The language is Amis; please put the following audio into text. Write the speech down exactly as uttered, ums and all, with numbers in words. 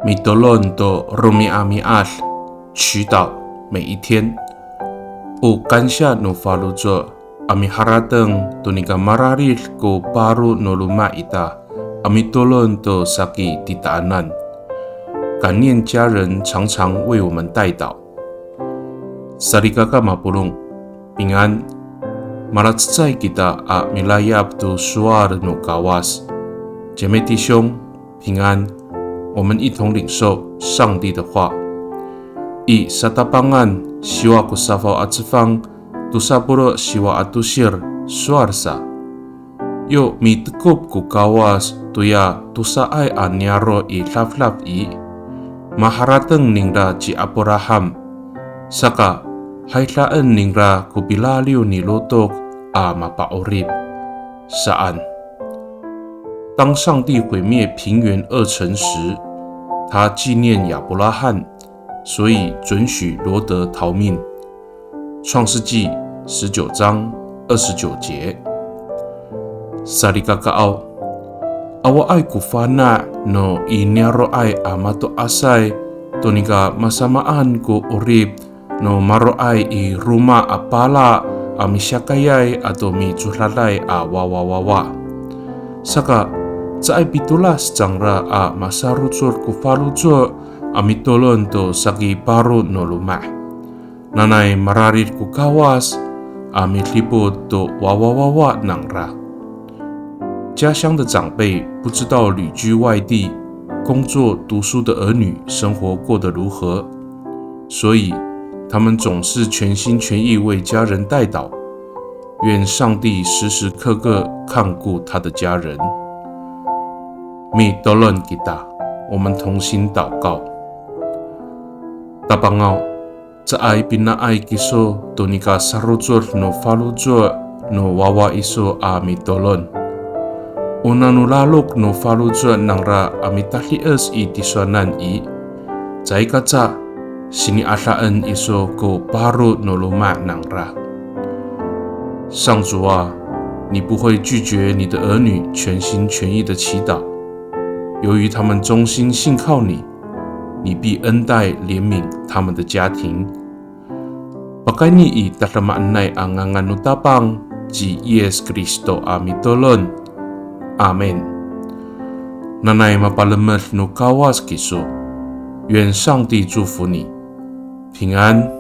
Mitolon to romi'ami'ad, 祈祷每一天。O kansiya no faloco' a miharateng to nika mararid ko paro no loma' ita a mitolon to saki titaanan. 感念家人常常为我们代祷。 Salikaka mapolong, pingan. Malacecay kita a milayap to sowal no Kawas. 姐妹弟兄，平安。我们一同领受上帝的话。I Satapangan siwa ko safaw a cefang, tosa polo' siwa a tosir, sowal sa. Yo mitekop ko Kawas toya tosaay a niyaro' i dafdaf i, maharateng ningra ci Apraham, saka haydaen ningra ko pilaliw ni Lotok a mapa'orip saan. 当上帝毁灭平原二城时，他纪念亚伯拉罕，所以准许罗得逃命。创世纪十九章二十九节。Salikakaaw, awaay ko fana' no i niyaro'ay a mato'asay to nika masamaan ko 'orip no maro'ay i roma a pala a misiyakayay ato micodaday a wawawawa. Saka, caay pitolas cangra a masarocod ko faloco' a mitolon to saki paro no loma'. Nanay mararid ko Kawas a midipot to wawawawa nangra. 家乡的长辈不知道旅居外地、工作、读书的儿女生活过得如何，所以他们总是全心全意为家人代祷。愿上帝时时刻刻看顾他的家人。Mitolon kita, 我们同心祷告。Tapangaw, caay pinaay kiso to nika sarocod no faloco' no wawa iso a mitolon. O nano lalok no faloco' nangra a mitadies i tisowanan i, caay kaca sini'adaen iso ko paro no loma' nangra. 上主啊，你不会拒绝你的儿女全心全意的祈祷，由于他们忠心信靠你，你必恩待怜悯他们的家庭。Pakayni i tadamaanay a ngangan no Tapang ci Yis Kristo a mitolon. Amin. Nanay mapalemed no Kawas kiso. 愿上帝祝福你，平安。